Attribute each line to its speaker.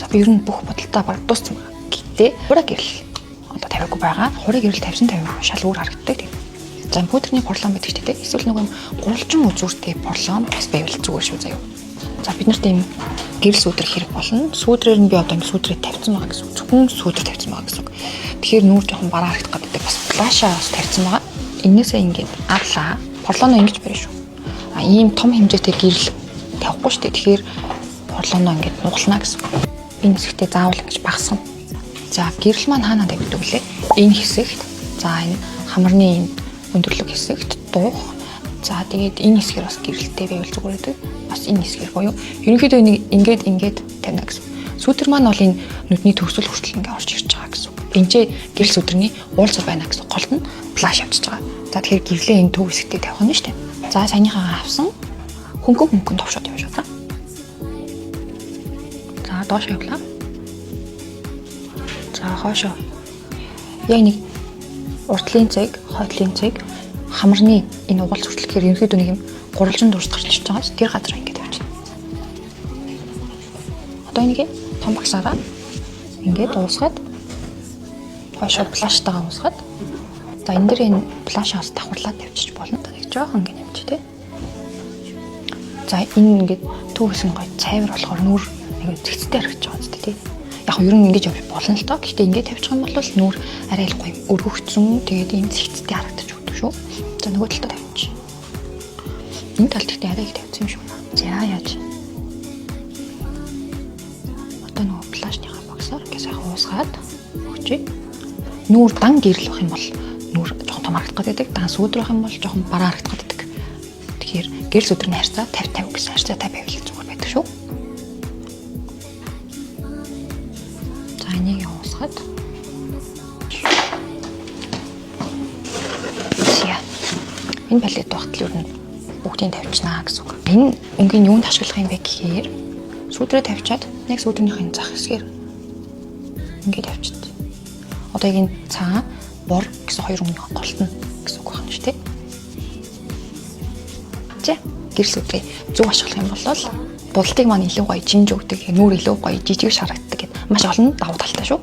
Speaker 1: За, би ер нь бүх бодолтой баг дууссан байна. Гэтэ хураг гэрэл одоо тавиагүй байгаа. Хураг гэрэл тавьсан тавиагүй шал өөр харагддаг. За, пудрны порлон байдаг ч тийм. Эсвэл нөгөө юм гурвалжин үзүүртэй порлон бас байвал зүгээр шүү заяа. За, бид нарт ийм гэрэл сүүдэр хэрэг болно. Сүүдрээр нь би одоо ингэ сүүдрээ тавьсан байгаа гэсэн үг. Зөвхөн сүүдэр тавьсан байгаа гэсэн үг. Тэгэхээр нүүр жоохон бараа харагдах гэдэг, бас blush аа бас тавьсан байгаа. Энээсээ ингээд авлаа. Порлоноо ингэж барина шүү. А ийм том хэмжээтэй гэрэл тавихгүй шүү дээ. Тэгэхээр порлоноо ингээд нугална гэсэн үг. Энэ хэсэгтээ заавал ингэж багасгана. За, гэрэл маань хаанаа тавигддаг вүлээ? Энэ хэсэгт, за, энэ хамарны энэ өндөрлөг хэсэгт дуух. За, тэгээд энэ хэсгээр бас гэрэлтэй байвал зүгээр байдаг. Бас энэ хэсгээр буюу ерөнхийдөө энийг ингээд ингээд тавина гэсэн. Сүүдэр маань бол энэ нүдний төгсгөл хүртэл ингээд орж ирж байгаа гэсэн. Энд ч гэрэл сүүдэрний уулзал байна гэсэн. Голд нь blush авчиж байгаа. За, тэгэхээр гэрлээ энэ төв хэсэгтээ тавих нь шүү дээ. За, саяныхаа авсан хөнгөн хөнгөн товшоод явж байна. За, доош явлаа. За, хоошоо. Яг нэг уртлын цэг, хойдлын цэг, хамарны энэ угаалц хүртэл гэхээр ерөнхийдөө нэг юм гурвалжин дуурч гарч ирж байгаа. Тэр газар ингээд тавьчих. Одоо энийг том багсаараа ингээд уусгаад, хойшоо blush тайгаа уусгаад, за, энэ дэр энэ blush аас давхарлаад тавьчих болно. Нэг жоохон ингээд нэмчих тий. За, энэ ингээд төв хэсэг нь гоё цайвар болохоор нүүр нэг зэгцтэй харагдаж байгаа юм тий. Яг нь ер нь ингэж явж болно л доо. Гэхдээ ингээд тавьчих юм бол нүүр арай л гоё өргөгцөн, тэгээд ийм зэгцтэй харагдаж өгдөг шүү. За, нөгөө талдаа тавьчих. Энэ талд гэхдээ арай их тавьсан юм шиг байна. За, яаж. Одоо нөгөө blush ныхаа багсаар ингээд сайхан уусгаад өгчээ. Нүүр дан гэрэл байх юм бол нүүр жоохон том харагдах гэдэг. Дан сүүдэр байх юм бол жоохон бараа харагдах гэдэг. Тэгэхээр гэрэл сүүдэрний харьцаа 50 50 гэсэн харьцаатай байвал зүгээр байдаг шүү. За, энийг уусгаад. За. Энэ palette багтал ер нь бүгдийг тавьчихнаа гэсэн үг. Энэ өнгийн юунд ашиглах юм бэ гэхээр сүүдрээ тавьчаад яг сүүдрийнхээ зах хэсгээр ингээд тавьчихд. Одоо яг энэ цаа бор гэсэн хоёр өнгө голтно гэсэн үг байна шүү дээ. За, гэрэл сүүдрээ зөв ашиглах юм бол будалтыг маань илүү гоё жинж өгдөг, нүүр илүү гоё жижиг шарагддаг гэд маш олон давуу талтай шүү.